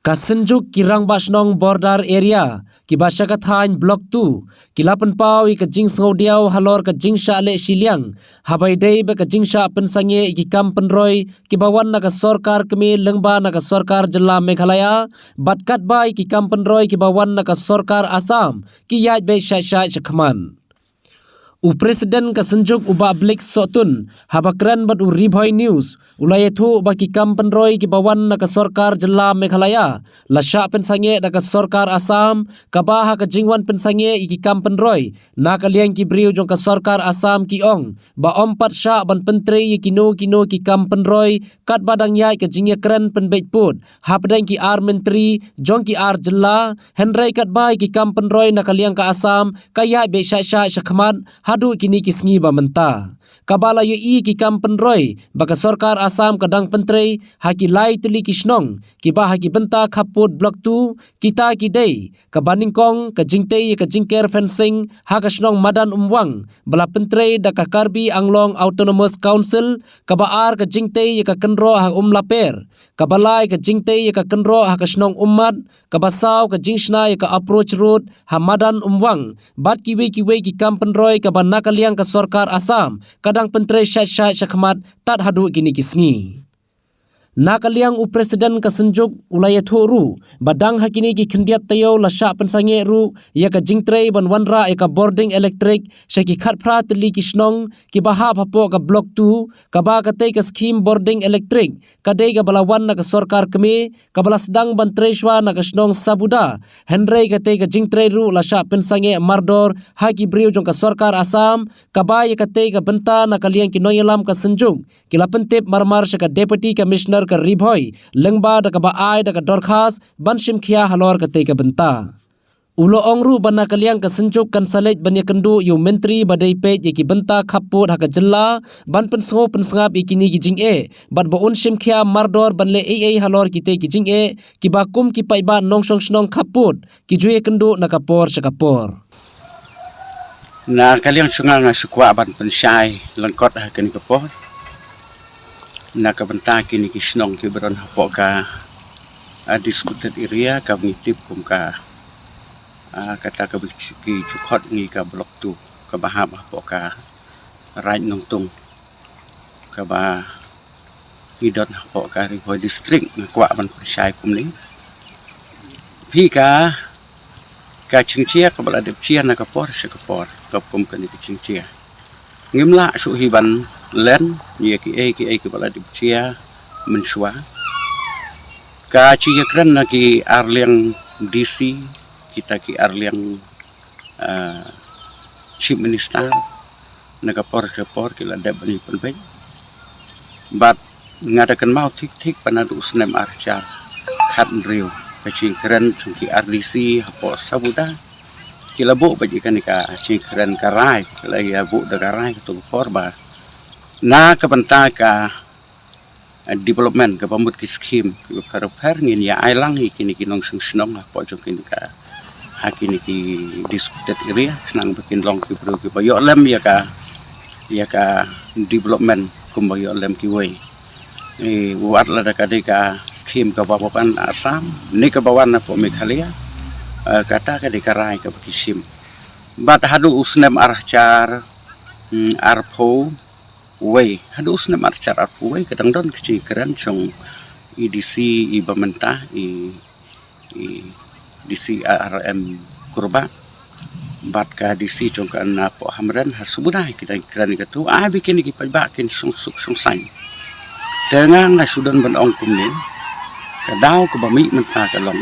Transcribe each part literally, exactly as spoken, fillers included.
Ka Synjuk ki Rangbah Shnong Border Area kiba sha ka thaiñ Block two ki la pynpaw ïa ka jingsngewdiaw halor ka jingshah leh shiliang haba ïadei bad ka jingshah pynsangeh ïa ki kam pynroi kiba wan na ka sorkar kmie lyngba na ka sorkar jylla Meghalaya bad katba ïa ki kam pynroi kiba wan na ka sorkar Assam ki ïaid beit shait shait shakhmat. U President ka Synjuk u Bah Blix Sohtun haba kren bad u Ri Bhoi News u la ïathuh ba ki kam pynroi kiba wan na ka sorkar jylla Meghalaya la shah pynsangeh da ka sorkar Assam, kaba ha ka jingwan pynsangeh ïa ki kam pynroi na ka liang ki briew jong ka sorkar Assam ki ong ba ym pat shah ban pyntrei ïa kino kino ki kam pynroi katba dang ïaid ka jingïakren pynbeit pud hapdeng ki ar myntri jong ki ar jylla, hynrei katba ïa ki kam pynroi na ka liang ka Assam ka ïaid beit shait shait shakhmat haduh kine ki sngi ba mynta. Kaba la ïohi ki kam pynroi ba ka sorkar Assam ka dang pyntrei ha ki lai tylli ki shnong kiba ha ki bynta khappud Block two, kita ki dei kaba nyngkong ka jingtei ïa ka jingker fencing ha ka shnong Madan Umwang ba la pyntrei da ka Karbi Anglong Autonomous Council, kaba ar ka jingtei ïa ka kynroh ha Umlaper, kaba lai ka jingtei ïa ka kynroh ha ka shnong Ummat, kaba saw ka jingshna ïa ka approach road ha Madan Umwang bad kiwei kiwei ki kam pynroi kaba na ka liang ka sorkar Assam ka dang pyntrei shait shait shakhmat tad haduh kine ki sngi. Na ka liang u President ka Synjuk u la ïathuh ruh ba dang ha kine ki khyndiat taïew la shah pynsangeh ruh ïa ka jingtrei ban wanrah ïa ka bording elektrik sha ki khatphra tylli ki shnong kiba hap hapoh ka Block two, kaba katei ka skhim bording elektrik ka dei kaba la wan na ka sorkar kmie kaba la sdang ban trei shuwa na ka shnong Sabuda, hynrei katei ka jingtrei ruh la shah pynsangeh mardor ha ki briew jong ka sorkar Assam, kaba ïa katei ka bynta na ka liang ki nongïalam ka Synjuk ki la pyntip marmar sha ka Deputy Commissioner ka Ri Bhoi lyngba da kaba ai da ka dorkhas ban shim khia halor katei ka bynta. U la ong ruh ba na ka liang ka Synjuk kan sa leit ban ïakynduh ïa u Myntri ba dei peit ïa ki bynta khappud ha ka jylla ban pynsngew pynsngap ïa kine ki jingeh bad ba un shim khia mardor ban leh ei ei halor kitei ki jingeh kiba kum ki paidbah nongshong shnong khappud ki ju ïakynduh na ka por sha ka por. Na ka liang jong nga nga shu kwah ban pynshai lyngkot ha kane ka por na ka bynta kine ki shnong kiba don hapoh ka, ah, disputed area kaba ngi tip kum ka, ah, kata kaba ki ju khot ngi ka Block two kaba hap hapoh ka Raid Nongtung kaba ngi don hapoh ka Ri Bhoi District. Nga kwah ban pynshai kumne. Phi ka, ka jingjia kaba la dep jia na ka por sha ka por kaba kum kane ka jingjia. Ngim lah shuh hi ban len ïa kiei kiei kiba la dep jia mynshuwa. Ka jingïakren na ki arliang D C, kita ki arliang, ah, Chief Minister na ka por ka por ki la dep ban ïa pynbeit. Bad nga da kynmaw thik thik ba naduh u snem ar hajar khathynriew ka jingkren jong ki R D C hapoh Sabuda ki la buh beit ïa kane ka jingkren ka rai, ki la ïa buh da ka rai kato ka por ba na ka bynta ka, ah, development kaba mut ki skhim kiba pher pher ngin ïa ai lang ïa kine ki nongshong shnong hapoh jong kine ka, ha kine ki disputed area khnang ba kin long ki briew kiba ïoh lem ïa ka, ïa ka development kumba ïoh lem kiwei. Eh, wat lada ka dei ka skhim kaba wan na Assam ne kaba wan hapoh Meghalaya, eh, kata ka dei ka rai kaba ki shim. Bad haduh u snem ar hajar, hmm, arphew wei, haduh u snem ar hajar arphew wei ka dang don ka jingkren jong i D C iba mynta, i, i D C R M Kurbah bad ka D C jong ka napoh Hamren ha Sabuda, ki dang kren kato, ai ba kine ki paidbah kin suk suk suk saiñ. Te nga nga shu don ban ong kumne, ka daw kaba mih mynta ka long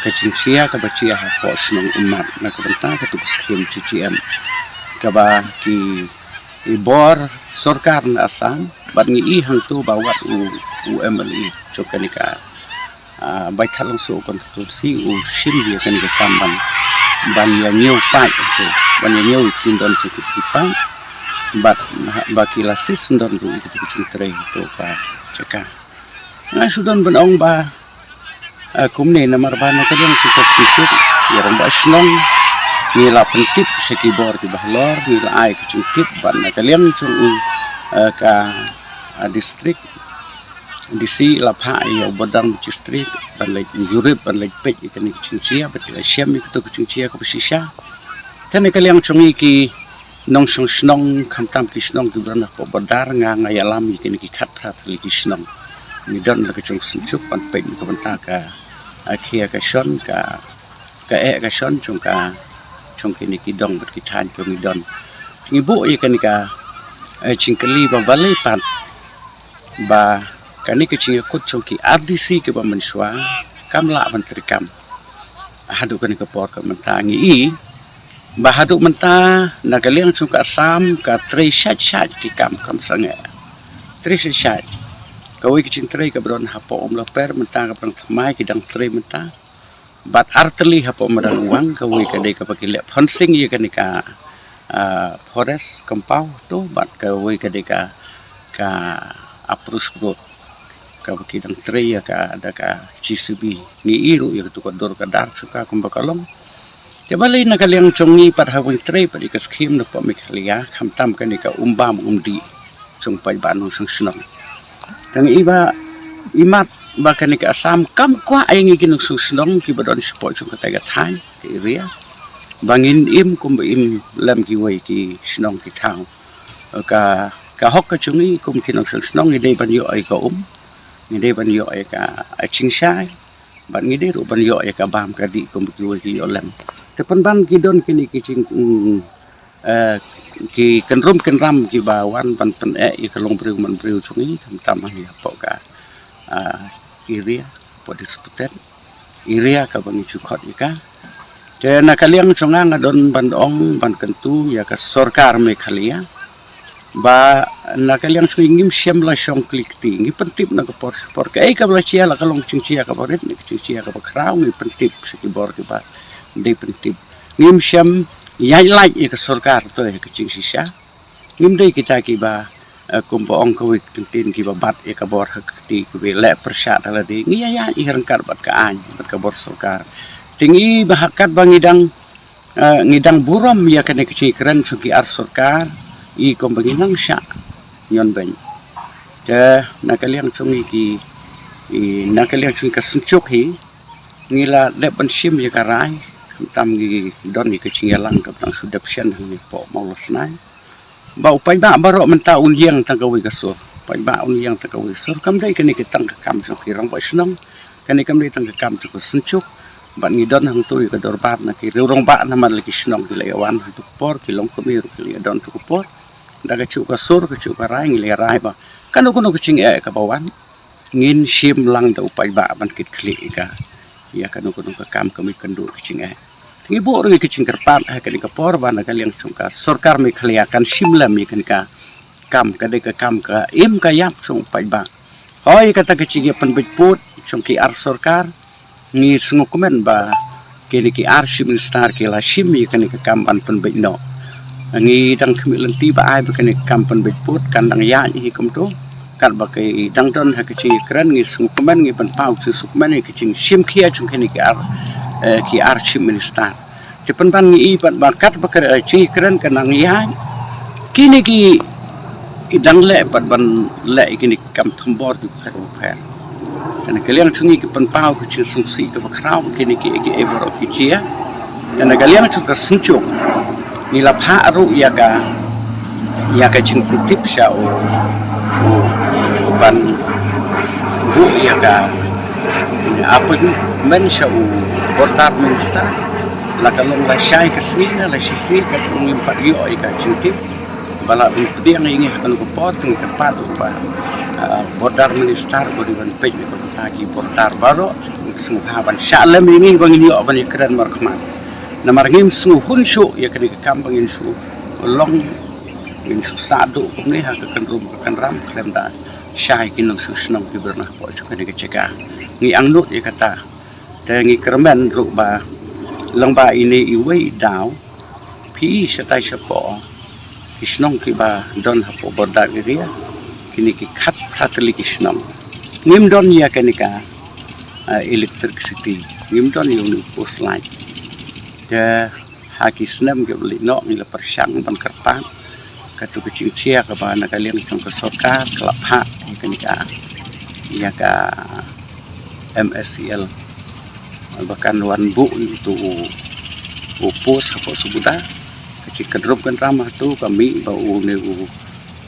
ka jingjia kaba jia hapoh shnong Ummat na ka bynta kato ka skhim G G M kaba ki i bor sorkar na Assam, bad ngi i hangto ba wat u, u M L A jong kane ka, ah, Baithalangso constituency u shim ïa kane ka kam ban, ban ïa ñiew paip hangto, ban ïa ñiew ïa ka jingdon jong ki paip, bad ba ki la sdang don ruh ïa ka jingtrei hangto ka jaka. Nga shu don ban ong ba, ah, kumne namar ba na ka liang jong ka Synjuk, ïa rangbah shnong ngi la pyntip sha ki bor kiba halor, ngi la ai ka jingtip ba na ka liang jong, ah, ka, ah, district, DC la phah ïa u Border Magistrate ban leit jurip, ban leit peit ïa kane ka jingjia, bad ki la shem ïa kato ka jingjia kaba shisha. Te na ka liang jong ngi ki nongshong shnong, khamtam ki shnong kiba don hapoh border, nga nga ïalam ïa kine ki khatphra tylli ki shnong. Ngi don la ka jong ka synjuk ban peit na ka bynta ka, ah, khia ka shon, ka, ka eh ka shon jong ka, jong kine ki dong bad ki thaiñ kiba ngi don. Ngi buh ïa kane ka, eh, jingkylli ba balei pat ba kane ka jingïakut jong ki RDC kiba mynshuwa kam lah ban treikam. Haduh kane ka por ka mynta ngi i ba haduh mynta na ka liang jong ka Assam ka trei shait shait ki kam, kam sangeh. Trei shait shait. Kawei ka jingtrei kaba don hapoh Umlaper mynta kaba dang thymmai ki dang trei mynta. Bad ar tylli hapoh Madan Uwang, kawei ka dei kaba ki leh fencing ïa kane ka, ah, forest compound to, bad kawei ka dei ka, ka approach road kaba ki dang trei ïa ka da ka JCB. Ngi i ruh ïa kato ka dur ka dar jong ka kumba ka long. Te balei na ka liang jong ngi pat haba ngi trei pat ïa ka skhim napoh Meghalaya, khamtam kane ka um bam um dih jong paidbah nongshong shnong. Te ngi i ba, i mat ba kane ka Assam kam kwah ïa ngi ki nongshong shnong kiba don shapoh jong katai ka thaiñ, ka area, ba ngin im kumba im lem kiwei ki shnong ki thaw. Ka, ka hok ka jong ngi kum ki nongshong shnong ngi dei ban ïoh ïa ka um, ngi dei ban ïoh ïa ka, ah, jingshai, bad ngi dei ruh ban ïoh ïa ka bam ka dih kumba kiwei ki ïoh lem. Te pynban ki don kine ki jing, mm, eh, ki kynrum kynram kiba wan ban pyneh ïa ka longbriew manbriew jong ngi, khamtam hangne hapoh ka, ah, area, hapoh disputed area kaba ngi ju khot ïa ka. Te na ka liang jong nga nga don ban ong ban kyntu ïa ka sorkar Meghalaya ba na ka liang jong ngi ngim shym la shong kli kti, ngi pyntip na ka por sha ka por. Kaei kaba la jia la ka long jingjia kaba rit ne ka jingjia kaba khraw, ngi pyntip sha ki bor kiba dei pyntip. Ngim shym ïaid lait ïa ka sorkar to ïa ka jingshisha. Ngim dei kita kiba, eh, kumba ong kawei ka ktien, kiba bat ïa ka bor ha ka kti, kiba leh pyrshah da lade. Ngi ïaid ïa ryngkat bad ka aiñ bad ka bor sorkar. Te ngi ba ha katba ngi dang, eh, ngi dang burom ïa kane ka jingkren jong ki ar sorkar, i kumba ngi nang shah ñion beiñ. Te na ka liang jong ngi ki, i na ka liang jong ngi ka synjuk hi, ngi la dep ban shim ïa ka rai, khamtam ngi don ïa ka jingïalang kaba dang shu dep shen hangne hapoh Mawlasnai. Ba u paidbah baroh mynta un ïeng tang kawei ka sur. Paidbah un ïeng tang kawei ka sur. Kam dei kane ka tang ka kam jong ki rangbah shnong. Kane kam dei tang ka kam jong ka synjuk. Bad ngi don hangto ïa ka dorbar na ki riew rangbah namar la ki shnong ki la ïa wan hangto ka por, ki longkmie ruh ki la ïa don hangto ka por. Da ka juh ka sur, ka juh ka rai, ngi la ïa rai ba kano kano ka jingeh kaba wan, ngin shim lang da u paidbah ban kit khlieh ïa ka, ïa kano kano ka kam kam ïa kynduh ka jingeh. Ngi buh ruh ïa ka jingkyrpad ha kane ka por ba na ka liang jong ka sorkar Meghalaya kan shim lem ïa kane ka kam, ka dei ka kam ka im ka ïap jong u paidbah. Hooid, kata ka jingïapynbeit pud jong ki ar sorkar, ngi sngewkmen ba kine ki ar chief minister ki la shim ïa kane ka kam ban pynbeit noh. Ngi dang khmih lynti ba ai ba kane ka kam pynbeit pud kan dang ïaid hi kumto. Katba ki dang don ha ka jingïakren, ngi sngewkmen, ngi pynpaw ka jingsngewkmen ïa ka jingshim khia jong kine ki ar, eh, ki ar chief minister. Te pynban ngi i pat ba katba ka, eh, jingïakren kan nang ïaid, kine ki, ki dang leh pat ban leh ïa kine ki kam thombor ki pher pher. Te na ka liang jong ngi ki pynpaw ka jingsngewsih kaba khraw, kine ki, ki ei baroh ki jia. Te na ka liang jong ka synjuk, ngi la phah ruh ïa ka, ïa ka jingpyntip sha u, u, u ban buh ïa ka appointment sha u border minister. La ka long la shai ka sngi ne la shi sngi, ka ngim pat ïoh ïa ka jingtip. Ba la pdiang ïa ngi ha kano ka por, te ngi kyrpad ba, ah, border minister u dei ban peit ïa ka bynta ki border baroh. Ngi sngewbha ban shah lem ïa ngi ba ngin ïoh ban ïakren markhmat. Namar ngim sngewhun shuh ïa kane ka kam ba ngin shu long, ngin shu sah duh kumne ha ka kynrum ka kynram khlem da shai ki nongshong shnong kiba don hapoh jong kane ka jaka. Ngi angnud ïa kata. Te ngi kyrmen ruh ba lyngba ine iwei i daw, phi i shatai shapoh ki shnong kiba don hapoh border area, kine ki khatphra tylli ki shnong, ngim don ïa kane ka, ah, electricity, ngim don ïa une u post light. Te ha ki snem kiba la leit noh ngi la pyrshang ban kyrpad. Kato ka jingjia kaba na ka liang jong ka sorkar ka la phah ïa kane ka, ïa ka M S C L ba kan wan buh ïa uto u, u post hapoh Subuda. Ka jingkynrum kynram hato ka mih ba une u,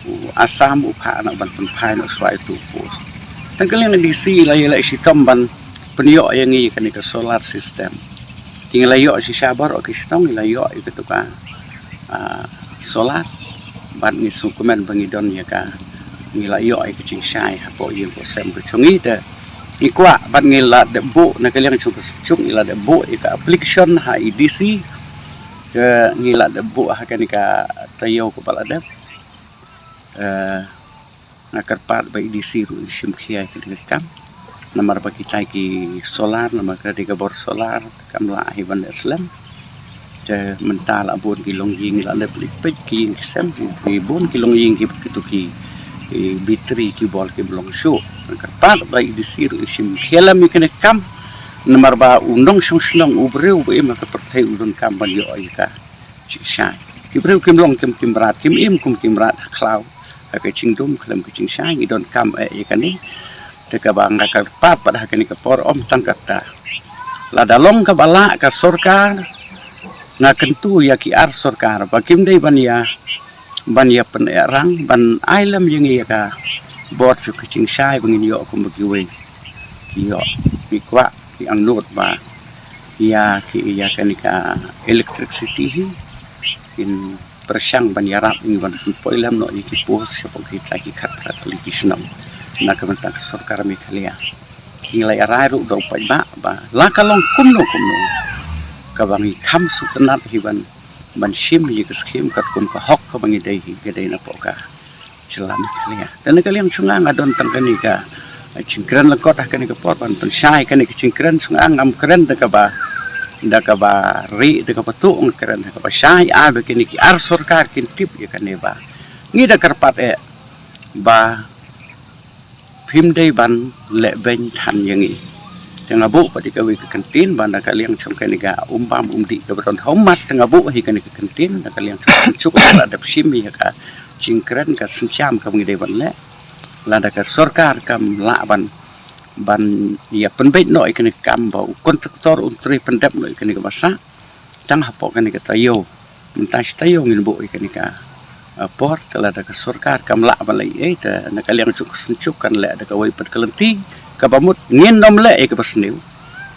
u Assam u phah noh ban pynphai noh shuwa ïa uto u post. Tang ka liang D C la ïaleh shitom ban pynïoh ïa ngi kane ka solar system. Te ngi la ïoh shisha baroh ki shnong ngi la ïoh ïa kato ka, ah, solar. Bad ngi sngewkmen ba ngi don ïa ka, ngi la ïoh ïa ka jingshai hapoh ïing hapoh sem ka jong ngi. Te ngi kwah bad ngi la dep buh na ka liang jong ka seng jong ngi la dep buh ïa ka application ha i D C. Te ngi la dep buh ha kane ka taïew kaba la dep. Eh, nga kyrpad ba i D C ruh in shim khia ïa kane ka kam. Namar ba kita ki solar, namar ka dei ka bor solar kam lah hi ban leh slem. Te mynta la bun ki longïing la leh peit peit ki ïing ki sem, ki bun ki longïing ki, kito ki, ki battery ki bor kim long shuh. Nga kyrpad ba i D C ruh in shim khia lem ïa kane ka kam. Namar ba u nongshong shnong u briew ba im ha ka pyrthei u donkam ban ïoh ïa ka jingshai. Ki briew kim long kim, kim mrad, kim im kum ki mrad ha khlaw, ha ka jingdum khlem ka jingshai. Ngi donkam eh ïa kane. Te kaba nga kyrpad pat ha kane ka por ym tang katta, lada long kaba lah ka sorkar, nga kyntu ïa ki ar sorkar ba kim dei ban ïa, ban ïa pyneh rang ban ai lem ïa ngi ïa ka bor jong ka jingshai ba ngin ïoh kumba kiwei ki ïoh. Ngi kwah ki angnud ba ïa ki, ïa kane ka electricity hi kin pyrshang ban ïarap ïa ngi ban pynpoi lem noh ïa ki post shapoh kita ki khatphra tylli ki shnong na ka bynta ka sorkar Meghalaya. Ngi la ïarai ruh da u paidbah ba la ka long kumno kumno kaba ngi kham sngewtynnat hi ban, ban shim ïa ka skhim katkum ka hok kaba ngi dei hi, ka dei napoh ka jylla Meghalaya. Te na ka liang jong nga nga don tang kane ka jingkren lyngkot ha kane ka por ban pynshai kane ka jingkren jong nga, ngam kren da kaba, da kaba rieh da kaba tuh, nga kren da kaba shai, ah, ba kine ki ar sorkar kin tip ïa kane ba ngi da kyrpad eh ba phim dei ban leh beiñ than ïa ngi. Te nga buh pat ïa kawei ka kyntien ba na ka liang jong kane ka um bam um dih kaba don ha ummat, te nga buh hi kane ka kyntien na ka liang jong ka seng jong nga, la dep shim ïa ka jingkren ka synshar kaba ngi dei ban leh. Lada ka sorkar kam lah ban, ban ïa pynbeit noh ïa kane ka kam ba u kontraktor un trei pyndep noh ïa kane kaba sah tang hapoh kane ka taïew. Mynta shi taïew ngin buh ïa kane ka, ah, por, te lada ka sorkar kam lah ban leh ei ei, te na ka liang jong ka seng jong nga kan leh da kawei pat ka lynti kaba mut ngin nym leh ïa kaba sniew.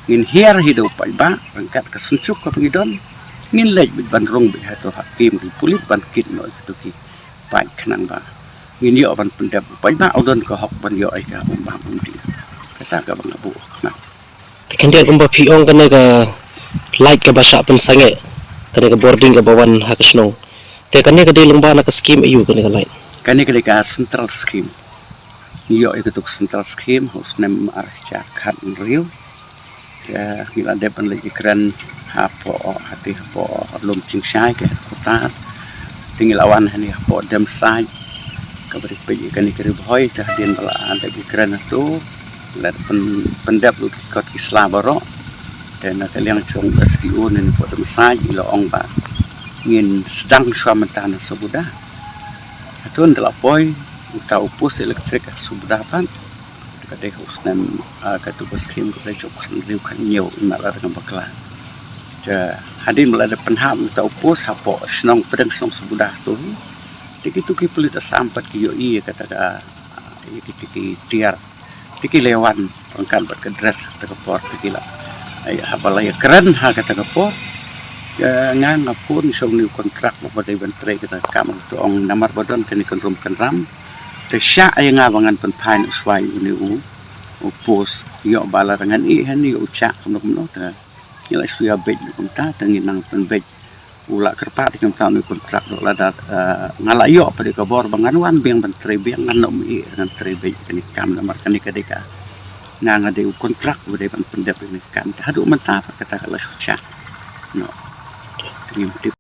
Ngin hiar hi da u paidbah ryngkat ka seng jong nga kaba ngi don. Ngin leit beit ban rung beit hato ha kem ki pulit ban kit noh ïa kito ki paid khnang ba ngin ïoh ban pyndep, u paidbah u don ka hok ban ïoh ïa ka um bam um dih. Kata kaba nga buh ha khmat. Te khyndiat kumba phi ong kane ka light kaba shah pynsangeh, kane ka bording kaba wan ha ka shnong, te kane ka dei lyngba na ka skhim aiu kane ka light? Kane ka dei ka central scheme. Ngi ïoh ïa kato ka central scheme ha u snem ar hajar khathynriew. Te ngi la dep ban leit ïakren hapoh, hati hapoh lum jingshai ka headquarter. Te ngi la wan hangne hapoh Demsait kaba ri peit ïa kane ka Ri Bhoi, te hadien ba la dep ïakren hato la pyn, pyndep lut ki kot ki sla baroh. Te na ka liang jong u S D O ne hapoh Demsait i la ong ba ngin sdang shuwa mynta na Subuda. Hato ynda la poi uta u post elektrik ha Subuda pat. Ka dei ha u snem, ah, kato ka skhim ka dei jong khathynriew khathynñiew, ym lah lada nga bakla. Te hadien ba la dep pynhap uta u post hapoh shnong pdeng shnong Subuda to hi, te kito ki pulit Assam pat ki ïohi ïa kata ka, ah, ïa kito ki tiar. Te ki la wan ryngkat bad ka dress kata ka por, te ki la, ai, haba la ïakren ha kata ka por, te nga, nga phone sha une u kontrak ba dei ban trei kata ka kam, to ong namar ba don kane ka kynrum kynram. Te shah ïa nga ba ngan pynphai noh shuwa ïa une u, u post. Ïoh ba lada ngan ïeh hangne ïoh u shah kumno kumno, te ngi la shu ïa beit noh kumta, te ngin nang pynbeit. U la kyrpad ïa kumta une u kontrak ruh lada, eh, nga la ïoh pat ïa ka bor ba ngan wan biang ban trei biang, ngan nym ïeh, ngan trei beit kane ka kam namar kane ka dei ka, nga, nga dei u kontrak ba dei ban pyndep ïa kane ka kam. Te haduh mynta pat kata ka la shu shah noh. Te ngim tip